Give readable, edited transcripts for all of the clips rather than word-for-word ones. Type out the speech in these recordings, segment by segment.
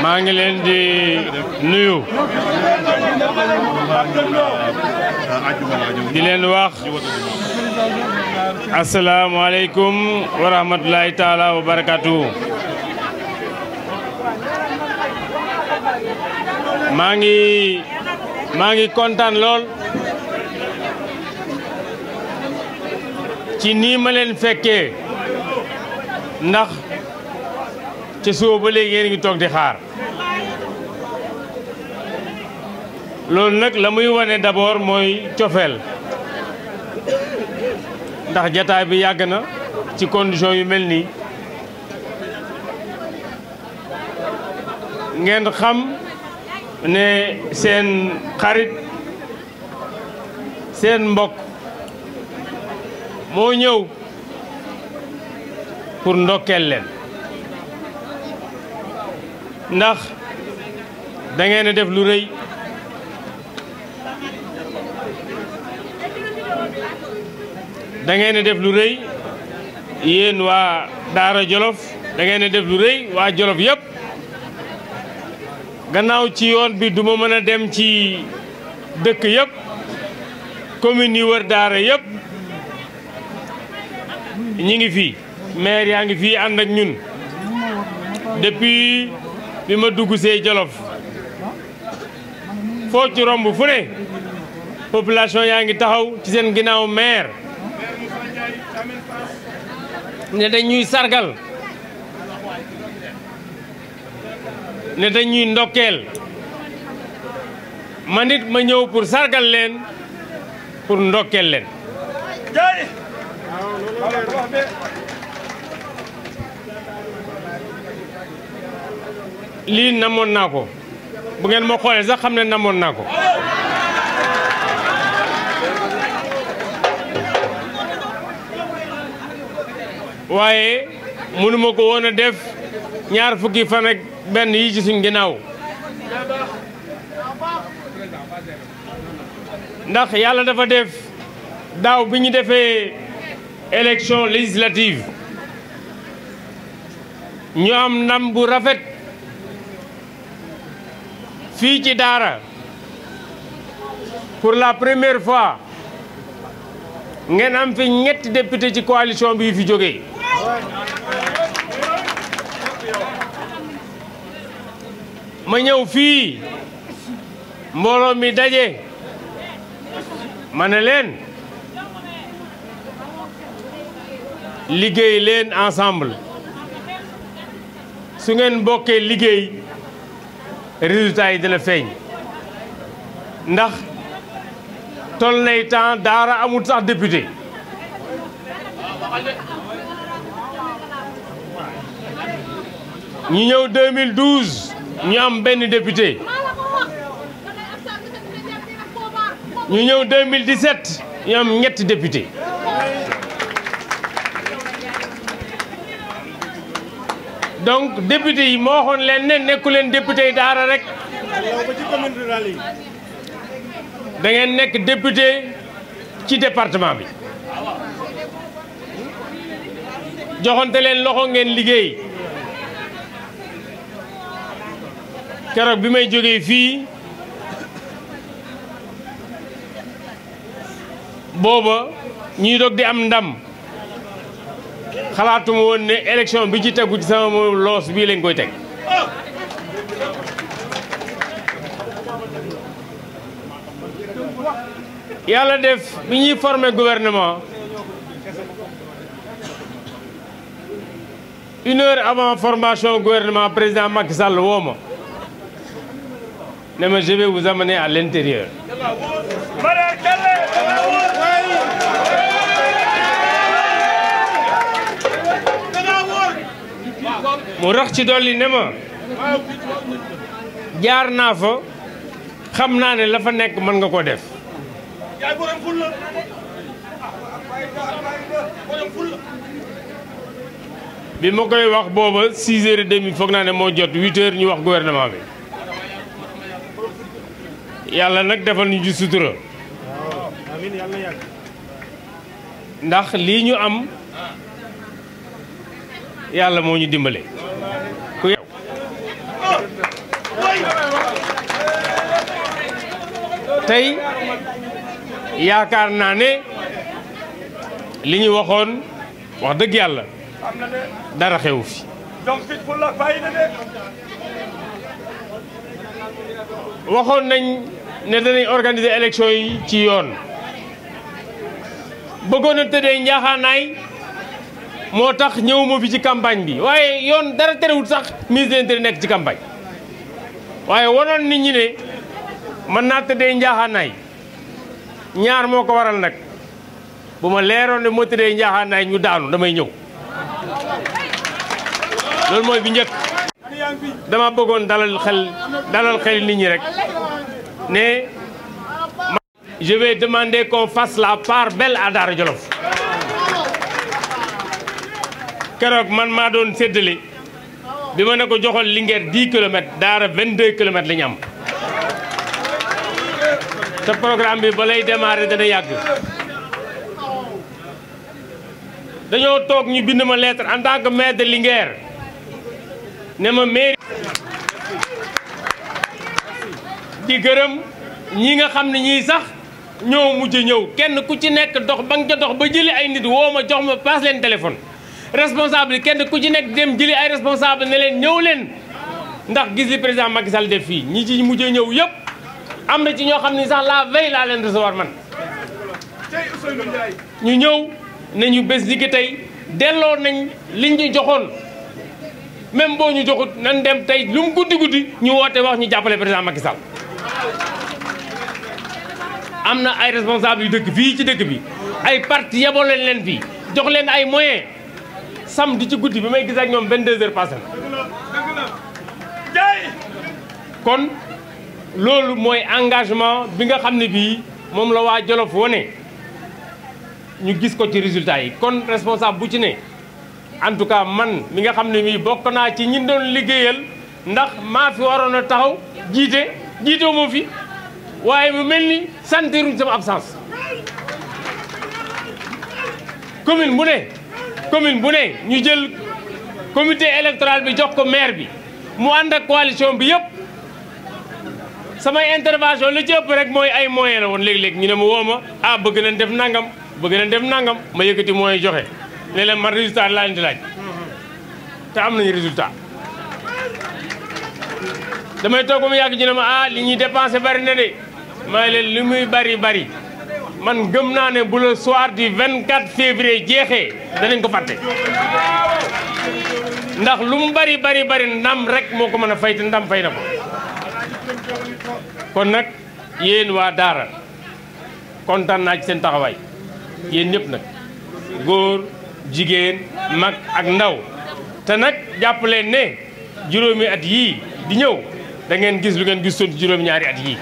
maa ngi leen di nuyu di leen wax asalaamaaleykum wa rahmatulahi taala wa barakatuhu. maa ngi kontaan lool ci nii ma leen fekkee ndax ci suba ba léegi yéen ngi toog di xaar loolu nag la muy wane d'abord mooy cofeel ndax jataay bi yàgg na ci condition yu mel nii ngeen xam ne seen xarit seen mbokk moo ñëw pour ndokkeel leen ndax da ngeen a def lu rëy da ngeen a def lu rëy yéen waa Daara Jolof da ngeen a def lu rëy waa Jolof yëpp gannaaw ci yoon bi duma mën a dem ci dëkk yëpp commune yi wër Daara yëpp ñi ngi fii maire yaa ngi fii ànd ak ñun depuis bi ma dugg see Jolof foo ci romb fu ne population yaa ngi taxaw ci seen ginnaaw maire ne dañuy sargal ne dañuy ndokkeel man nit ma ñëw pour sargal leen pour ndokkeel leen lii namoon naa ko bu ngeen ma xoolee sax xam ne namoon naa ko waaye mënuma ko woon a def ñaar fukki fan ak benn yi ci suñ ginnaaw ndax yàlla dafa def daaw bi ñu defee élection législative ñu am ndam bu rafet fii ci Daara pour la première fois ngeen am fi ñetti député ci coalition bi fi jógee ma ñëw fii mbooloo mi daje ma ne leen liggéey leen ensemble su ngeen bokkee liggéey résultat yi dina feeñ ndax tol nay temps Daara amul sax député ñu ñëw 2012 ñu am benn député ñu ñëw 2017 ñu am ñetti député donc député yi moo waxoon leen ne nekku leen député yi Daara rek da ngeen nekk député ci département bi joxonte leen loxo ngeen liggéey keroog bi may jógee fii booba ñuy dog di am ndam xalaatuma woon ne élection bi ci tegu ci sama loos bii lañ koy teg yàlla def bi ñuy former gouvernement 1 heure avant formation gouvernement président Macky Sall woo ma ne ma je vais vous amener à l'intérieur mu rax ci dolli ne ma jaar naa fa xam naa ne la fa nekk mën nga ko def bi ma koy wax booba 6h30 foog naa ne moo jot 8h ñu wax gouvernement bi yàlla nag defal ñu ci sutura ndax lii ñu am yàlla moo ñu dimbale ku tey yaakaar naa ne li ñu waxoon wax dëgg yàlla dara xew fi waxoon nañ ne danañ organiser élection yi ci yoon bëggoon a tëddee njaaxaanaay moo tax ñëwuma fi ci campagne bi waaye yoon dara terewul sax ministre de l'Intérieur nekk ci campagne waaye wanoon nit ñi ne mën naa tëddee njaaxaanaay ñaar moo ko waral nag bu ma leeroon ne moo tëddee njaaxaanaay ñu daanu damay ñëw loolu mooy bi njëkk dama bëggoon dalal xel nit ñi rek ne je vais demander qu'on fasse la part belle à Daara Djolof keroog man maa doon séddale bi ma ne ko joxoon Linguère 10 kilomètres Daara 22 kilomètres la ñu am te programme bi ba lay démarrer dana yàgg dañoo toog ñu bind ma lettre en tant que maire de Linguère ne ma mairie di gërëm ñi nga xam ne ñii sax ñoo mujj ñëw kenn ku ci nekk dox ba nga dox ba jëli ay nit woo ma jox ma paas leen téléphone responsable yi kenn ku ci nekk dem jëli ay responsable ne leen ñëw leen ndax gis li président Macky Sall def fii ñi ci mujj ñëw yëpp am na ci ñoo xam ne sax la veille laa leen recevoir man ñu ñëw nañu bés ni ki tey delloo nañ liñ ñu joxoon même boo ñu joxut nan dem tey lu mu guddi guddi ñu woote wax ñu jàppale président Macky Sall am na ay responsable yu dëkk fii ci dëkk bi ay parti yeboo leen fii jox leen ay moyens samedi ci guddi bi may gis ak ñoom 22 heures passé na kon loolu mooy engagement bi nga xam ne bii moom la waa Jolof wone ñu gis ko ci résultat yi kon responsable bu ci ne en tout cas man mi nga xam ne mii bokk naa ci ñi doon liggéeyal ndax maa fi waroon a taxaw jiitoo moo fi waaye mu mel ni sentiruñ sama absence commune bu ne ñu jël comité électoral bi jox ko maire bi mu ànd ak coalition bi yëpp samay intervention li ci ëpp rek mooy ay moyens la woon léeg-léeg ñu ne ma woo ma bëgg nañ def nangam ma yëkkati moyens joxe ne leen man résultat laa leen di laaj te am nañu résultat damay toog ba mu yàgg ñu ne ma li ñuy dépensé bari na de may leen li muy bari man gëm naa ne bu le soir du 24 février jeexee danañ ko fàtte ndax lu mu bari ndam rek moo ko mën a fay te ndam fay na ko kon nag yéen waa Daara kontaan naa ci seen taxawaay yéen ñëpp nag góor jigéen mag ak ndaw te nag jàpp leen ne juróomi at yii di ñëw da ngeen gis lu ngeen gisoon ci juróom-ñaari at yii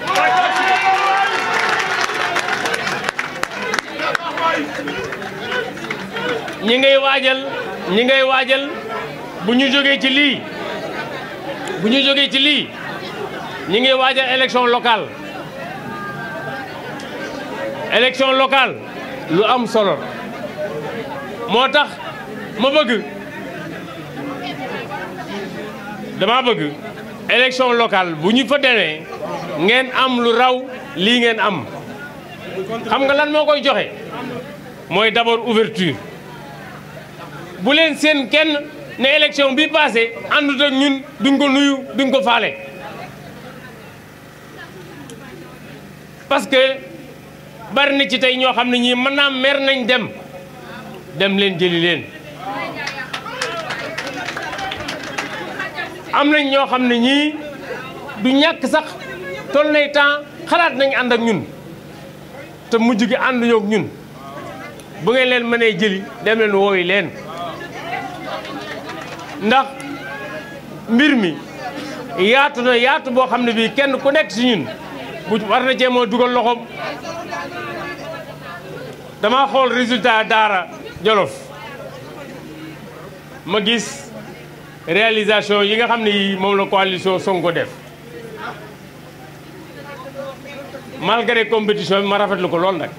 ñi ngay waajal bu ñu jógee ci lii ñi ngay waajal élection locale lu am solo moo tax dama bëgg élection locale bu ñu fa demee ngeen am lu raw lii ngeen am xam nga lan moo koy joxe mooy d'abord ouverture bu leen seen kenn ne élection bi passé àndut ak ñun duñ ko nuyu duñ ko faale parce que bari na ci tey ñoo xam ne ñii mën naa mer nañ dem leen jëli leen am nañ ñoo xam ne ñii du ñàkk sax toll nay temps xalaat nañ ànd ak ñun te mujj gi ànduñoo ak ñun bu ngeen leen mënee jëli dem leen wooyi leen ndax mbir mi yaatu na yaatu boo xam ne bii kenn ku nekk ci ñun bu war na cee moo dugal loxoom dama xool résultat Daara Jolof ma gis réalisation yi nga xam ne yi moom la coalition Sonko def malgré compétition bi ma rafetlu ko lool nag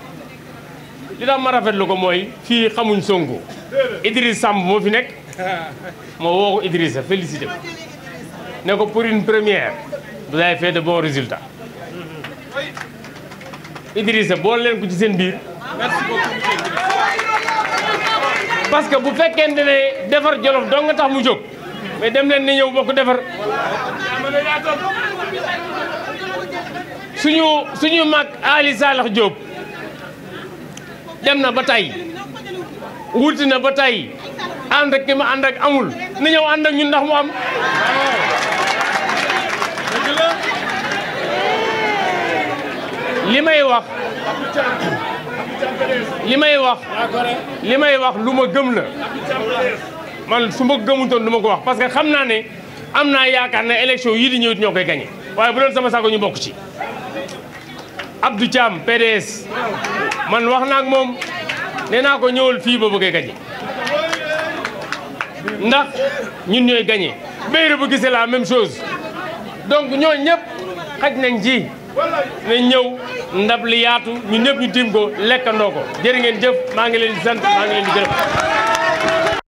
li tax ma rafetlu ko mooy fii xamuñ Sonko Idriss Samb moo fi nekk moo woo ko Idrissa félicité ko ne ko pour une première vous avez fait de bons résultats Idrissa boole leen ko ci seen biir. Merci beaucoup. Parce que bu fekkente ne defar Jolof doo nga tax mu jóg mais dem leen ni ñëw bokk defar. suñu mag Ali Salax Diop dem na ba tey wuti na ba tey ànd ak ki ma ànd ak amul na ñëw ànd ak ñun ndax mu am. li may wax lu ma gëm la man su ma gëmutoon du ma ko wax parce que xam naa ne am naa yaakaar ne élection yii di ñëw ñoo koy gagné waaye bu doon sama sago ñu bokk ci. Abdou Thiam PDS man wax naa ak moom nee naa ko ñëwal fii ba bëggee gagné ndax ñun ñooy gagné Béyre bu gisee la même chose donc ñoo ñëpp xaj nañ ci nañ ñëw ndab li yaatu ñun ñëpp ñu tiim ko lekkandoo ko jërë ngeen jëf maa ngi leen di sant maa ngi leen di gërëm.